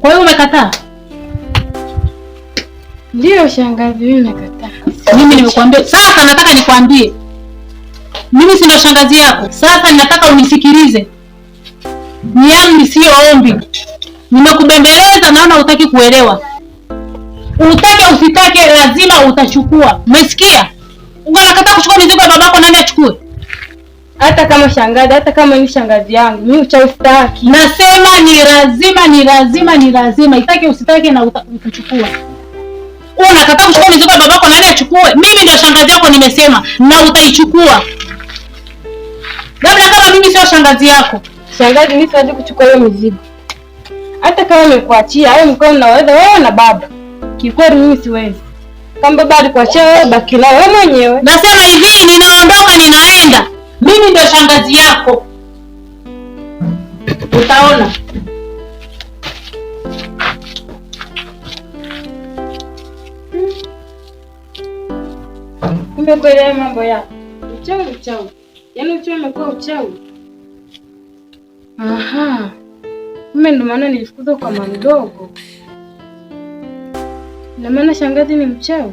Kwa hiyo umekataa? Ndio shangazi, mimi nakataa. Mimi nimekuambia. Sasa nataka nikwambie. Mimi si ndo shangazi yako. Sasa ninataka unisikilize. Ni amri, sio ombi. Nimekubembeleza, naona hutaki kuelewa. Utake usitake, lazima utachukua. Umesikia? Unakataa kuchukua mizigo ya babako, nani achukue? Hata kama shangazi, hata kama ni shangazi yangu, mimi uchawi sitaki. Nasema ni lazima, ni lazima, ni lazima. Itake usitake na utachukua. Unakataa kuchukua mizigo ya babako, nani achukue? Mimi ndio shangazi yako, nimesema na utaichukua. Labda kama mimi sio shangazi yako. Shangazi, mimi siwezi kuchukua hiyo mizigo. Hata kama nimekuachia, au mkono unaweza wewe na baba. Kikweli mimi siwezi. Kama baba alikuachia wewe, baki nayo wewe mwenyewe. Nasema hivi, ninaondoka, ninaenda. Mimi ndio shangazi yako. Utaona. Kumbe kweli hayo mambo yako. Uchawi uchawi. Yaani uchawi umekuwa uchawi. Aha. Kumbe ndio maana nilifukuzwa kwa mama mdogo. Na maana shangazi ni mchawi.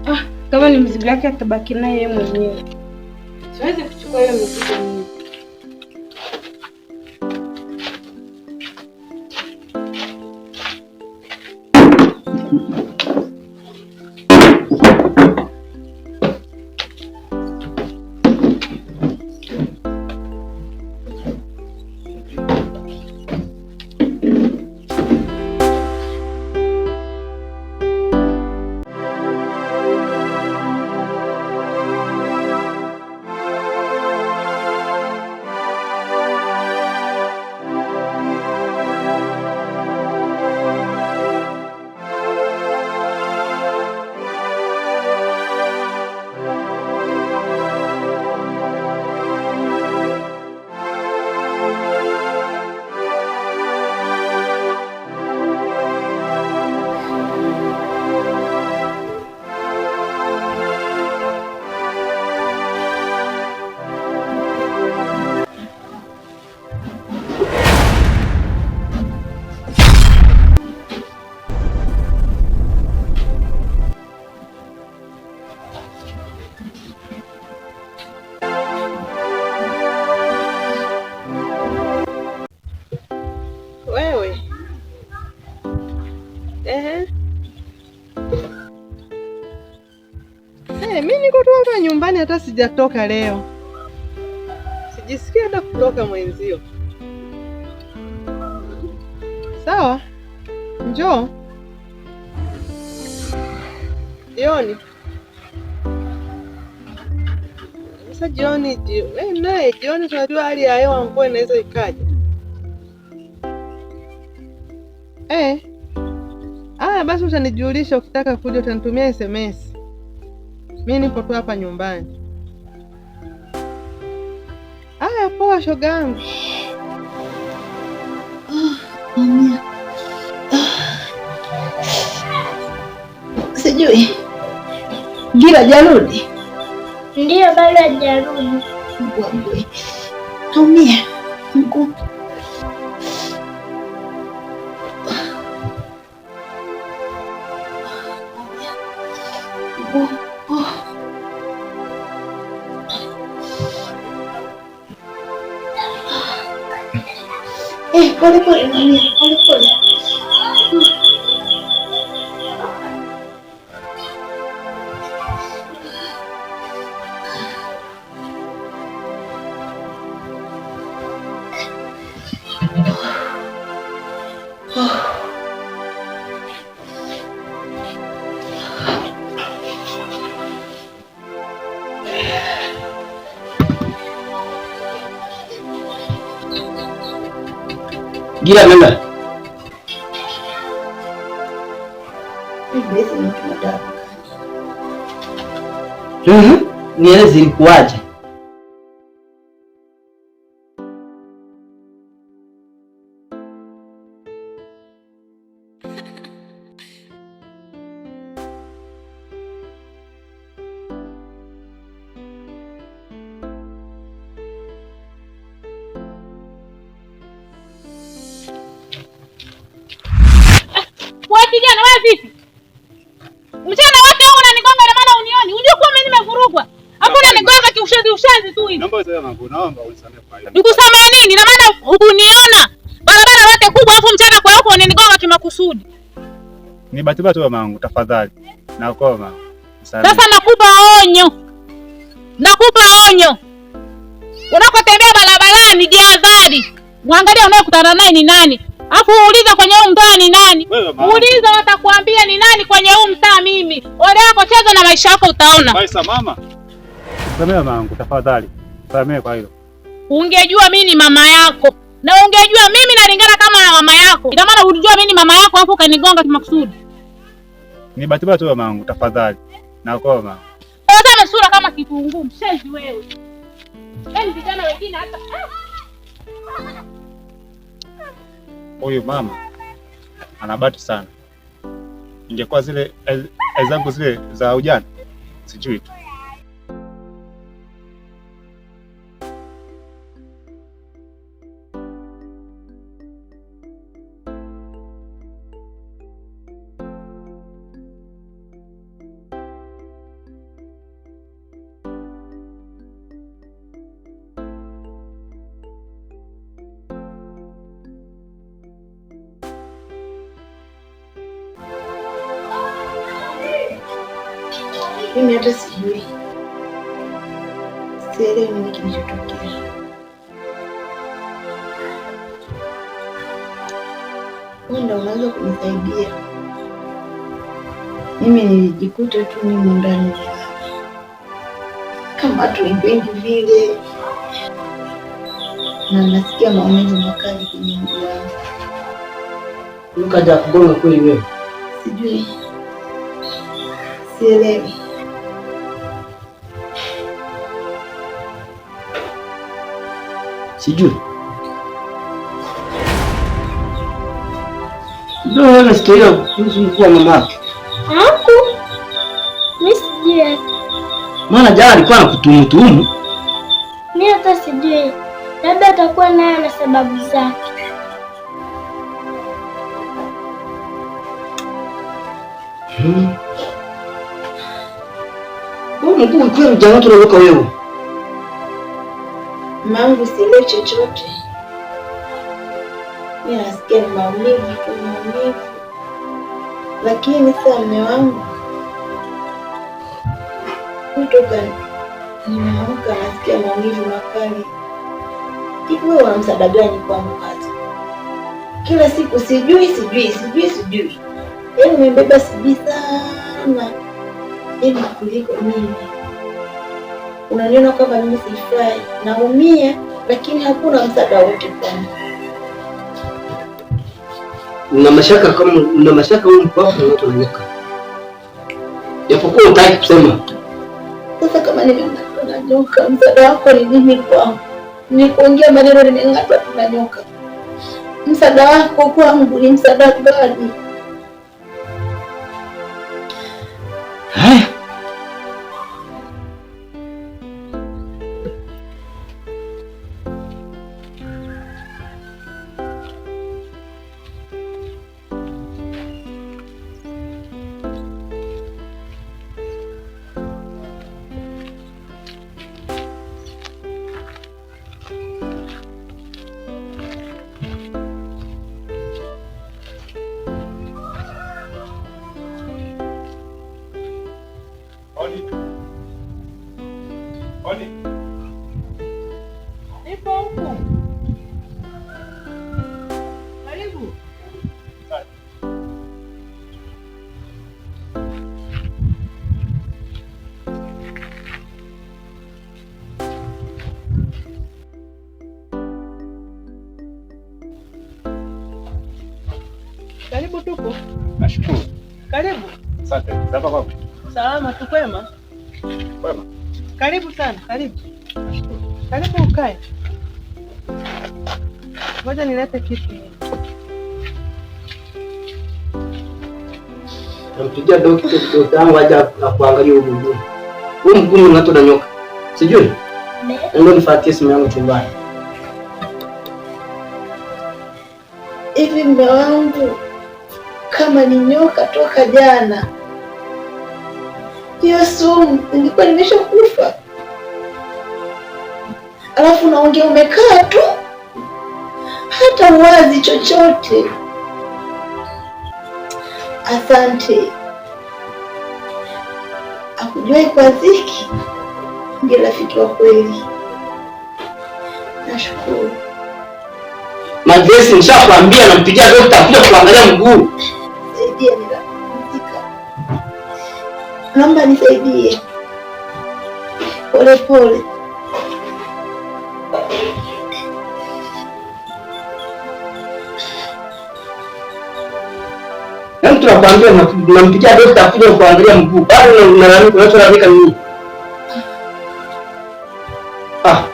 Ah, kama ni mzigo yake atabaki naye yeye mwenyewe. Siwezi kuchukua hiyo mizigo mimi. Wewe. Ehe. Hey, mi niko tu hapa nyumbani hata sijatoka leo. Sijisikii hata kutoka mwenzio. Sawa? Njoo. Jioni. Sasa jioni, naye jioni tunajua hali ya hewa mvua inaweza ikaja. Eh. Aya, basi utanijulisha ukitaka kuja, utanitumia SMS. Mi nipo tu hapa nyumbani. Aya, poa shogangu. Naumia. Sijui Gira jarudi. Ndiyo, bado hajarudi. Mungu wangu, naumia mguu. Mguu. Oh. Eh, pole pole naumia, pole pole. Gira nenda. Mimi ni mtu madamu. Nieleze ilikuwaje? vipi? Mchana wote huu unanigonga na maana unioni. Unajua kuwa mimi nimevurugwa. Hapo unanigonga kiushenzi ushenzi tu hivi. Naomba unisamehe mamangu, naomba unisamehe kwa hilo. Nikusamehe nini? Na maana hukuniona. Barabara yote kubwa afu mchana kwa huko unanigonga kimakusudi. Ni bahati mbaya tu mamangu, tafadhali. Nakuomba. Sasa nakupa onyo. Nakupa onyo. Unakotembea barabarani jihadhari. Muangalie unayekutana naye ni nani. Alafu uuliza kwenye huu mtaa ni nani. Uuliza watakwambia ni nani kwenye huu mtaa mimi. Ole wako, cheza na maisha yako utaona. Maisha mama. Samehe mamangu tafadhali. Samehe kwa hilo. Ungejua mimi ni mama yako. Na ungejua mimi nalingana kama na mama yako. Ina maana ulijua mimi ni mama yako alafu ukanigonga kimakusudi. Ni bahati mbaya tu mamangu tafadhali. Nakuomba. Tazama sura kama kitunguu, mshenzi wewe. Yaani vijana wengine hata huyu mama anabati sana. Ingekuwa zile zangu zile za ujana sijui tu. Mimi hata sijui. Sielewi nini kilichotokea. Wewe ndio unaweza kunisaidia. Mimi nilijikuta tu nimo ndani. Kama watu wengi vile. Na nasikia maumivu makali kwenye mguu wangu. Ukaja kugonga kweli wewe? Sijui. Sielewi. Sijui. Ndio wewe historia kuhusu mkuu wa mamake. Haku. Mimi sijui. Maana jana alikuwa anakutuhumu. Mimi hata sijui. Labda atakuwa naye na sababu zake. Wewe mkuu kweli jana tunaruka wewe. Mangu sielewi chochote. Mimi nasikia maumivu tu maumivu. Lakini sasa mume wangu kutoka nimeamka nasikia maumivu makali. Hivi wewe una msaada gani kwangu hata? Kila siku sijui sijui sijui sijui. Yaani umebeba sijui sana. Yaani kuliko mimi. Unaniona kama mimi sifai, naumia lakini hakuna msaada wote kwangu. Una mashaka kama una mashaka huyu mpaka na watu wanyoka. Japokuwa hutaki kusema. Sasa kama nimeng'atwa na nyoka, msaada wako ni nini kwangu? Nikuongea maneno nimeng'atwa na nyoka. Msaada wako kwangu ni msaada gani? Haya. Nipo huku. Karibu. Karibu tupo. Nashukuru. Karibu. Asante. Salama kwako? Salama tu, kwema. Kwema. Karibu sana, karibu. Nashukuru. Karibu ukae. Ngoja nilete kitu. Nampigia dokta wangu aje akuangalie huu mguu. Huu mguu unatoa na nyoka. Sijui? Ndio nifuatie simu yangu chumbani. Hivi mume wangu, Kama ni nyoka toka jana, hiyo sumu ningekuwa nimeshakufa. Alafu unaongea umekaa tu, hata uwazi chochote. Asante. Akujuai kwa dhiki ndiye rafiki wa kweli. Nashukuru. Magresi, nishakwambia nampigia dokta kuja kuangalia mguu. Nisaidie, ninapumzika. Naomba nisaidie. Pole pole. Mtu anakuambia nampigia dokta kuja kuangalia mguu. Bado unalalamika, unacholalamika nini? Ah.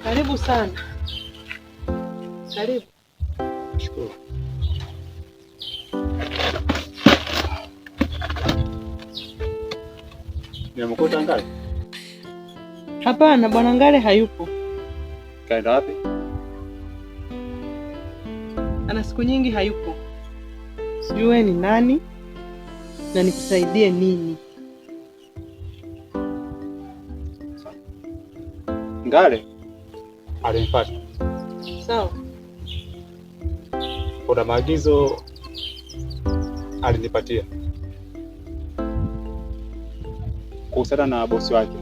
Karibu sana. Karibu. Shukuru. Nimemkuta Ngale? Hapana, Bwana Ngale hayupo. Kaenda wapi? Ana siku nyingi hayupo. Sijui wewe ni nani na nikusaidie nini? Ngale alimfuata. Sawa. Kuna maagizo alinipatia kuhusiana na bosi wake,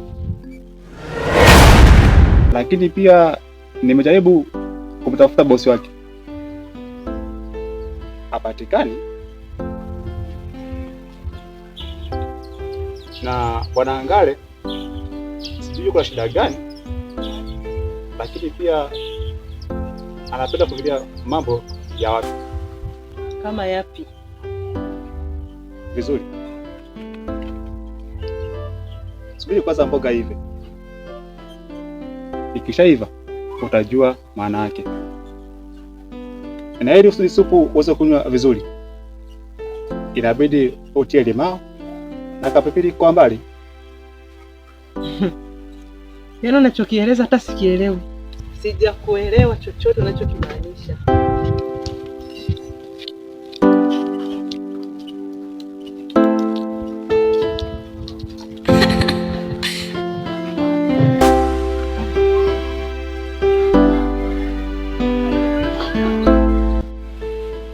lakini pia nimejaribu kumtafuta bosi wake, hapatikani. Na Bwana Ngale sijui kuna shida gani, lakini pia anapenda kuingilia mambo ya watu. Kama yapi? Vizuri. Subiri kwanza mboga ive. Ikishaiva utajua maana yake. Na ili usudi supu uweze kunywa vizuri, inabidi utie limao na kapipili kwa mbali. Yaani unachokieleza hata sikielewi. Sijakuelewa chochote unachokimaanisha.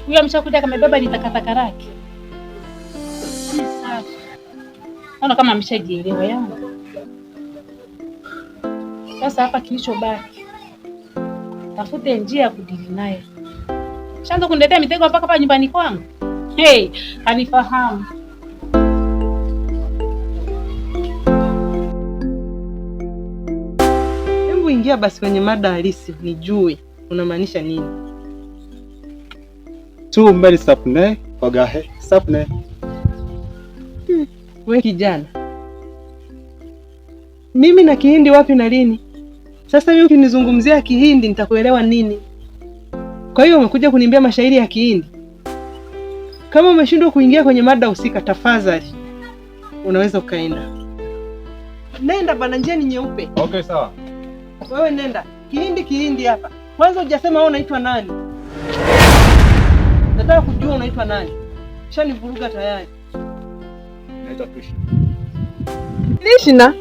Huyo ameshakuja kamebeba ni takataka lake. Safi. Naona kama ameshajielewa yangu. Sasa hapa kilichobaki, tafute njia ya kudili naye. Shaanza kuniletea mitego mpaka hapa nyumbani kwangu. Hey, anifahamu. Hebu ingia basi kwenye mada halisi nijue unamaanisha nini. Tu mere sapne wagahe sapne. We kijana, mimi na Kihindi wapi na lini? Sasa mimi ukinizungumzia Kihindi nitakuelewa nini? Kwa hiyo umekuja kuniambia mashairi ya Kihindi? Kama umeshindwa kuingia kwenye mada husika, tafadhali unaweza ukaenda. Nenda bana, njia ni nyeupe. Okay, sawa. Wewe nenda. Kihindi Kihindi hapa. Kwanza hujasema wewe unaitwa nani? Nataka kujua unaitwa nani. Ushanivuruga tayari. Naitwa Tushi. Krishna?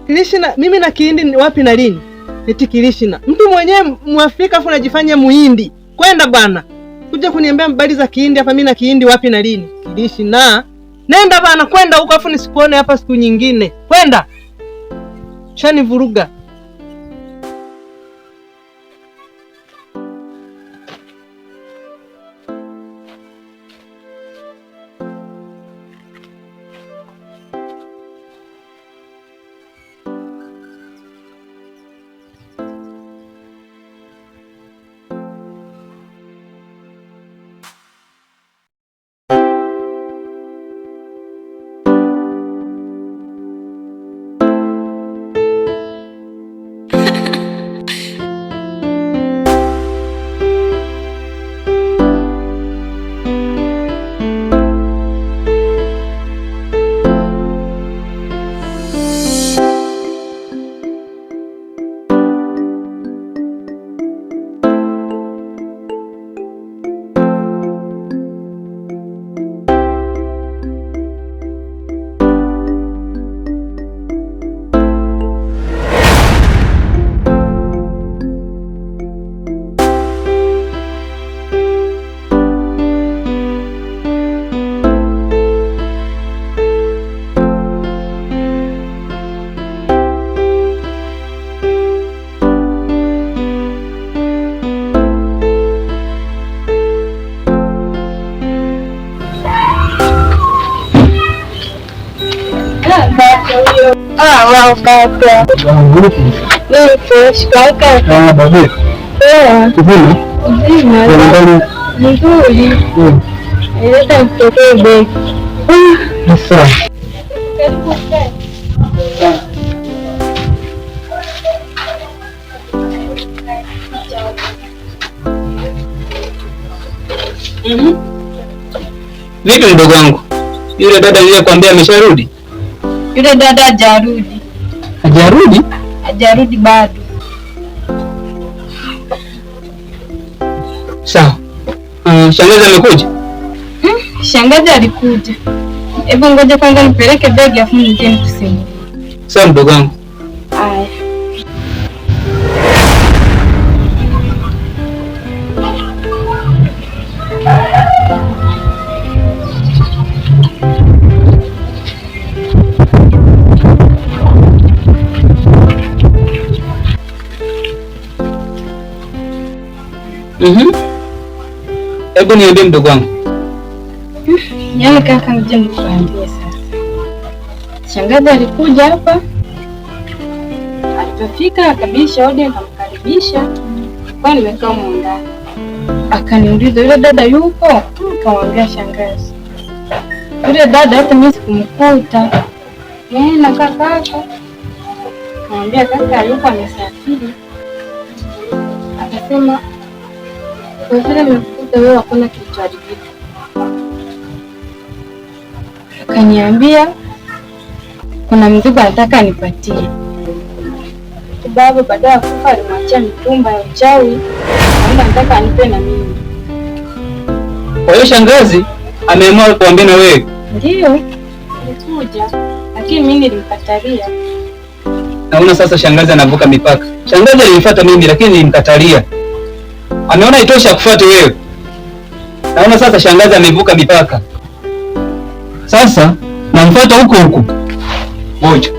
Krishna, mimi na Kihindi wapi na lini? Eti Krishna. Mtu mwenyewe Mwafrika afu unajifanya Muhindi. Kwenda bwana. Kuja kuniambia habari za Kihindi hapa, mimi na Kihindi wapi na lini? Krishna. Nenda bwana, kwenda huko afu nisikuone hapa siku nyingine. Kwenda. Shanivuruga. Ah, baba. Vipi mdogo wangu? Yule dada niliyekwambia amesharudi? Yule dada hajarudi. Hajarudi? Hajarudi bado. Sawa. Shangazi amekuja? Shangazi alikuja. Hebu ngoja kwanza nipeleke begi afu nije nikusimulie. Sawa mdogo wangu. Aya. Hebu niambie mdogo wangu. Yaani kaka, ngoja nikuambie sasa. Shangazi alikuja hapa. Alipofika akabisha hodi, nikamkaribisha. Kwa nimekaa huko ndani. Akaniuliza yule dada yupo? Nikamwambia shangazi. Yule dada hata mimi sikumkuta. Na kaka. Nikamwambia kaka yupo amesafiri. Akasema kwa vile nimekuta wewe hakuna kilichoharibika. Akaniambia kuna mzigo anataka nipatie. Baba baada ya kufa alimwachia mitumba ya uchawi, naomba nataka anipe na mimi. Kwa hiyo shangazi ameamua kuambia na wewe? Ndio, alikuja lakini mimi nilimkatalia. Naona sasa shangazi anavuka mipaka. Shangazi alinifuata mimi lakini nilimkatalia. Ameona itosha kufuata wewe. Naona sasa shangazi amevuka mipaka. Sasa namfuata huko huko. Ngoja.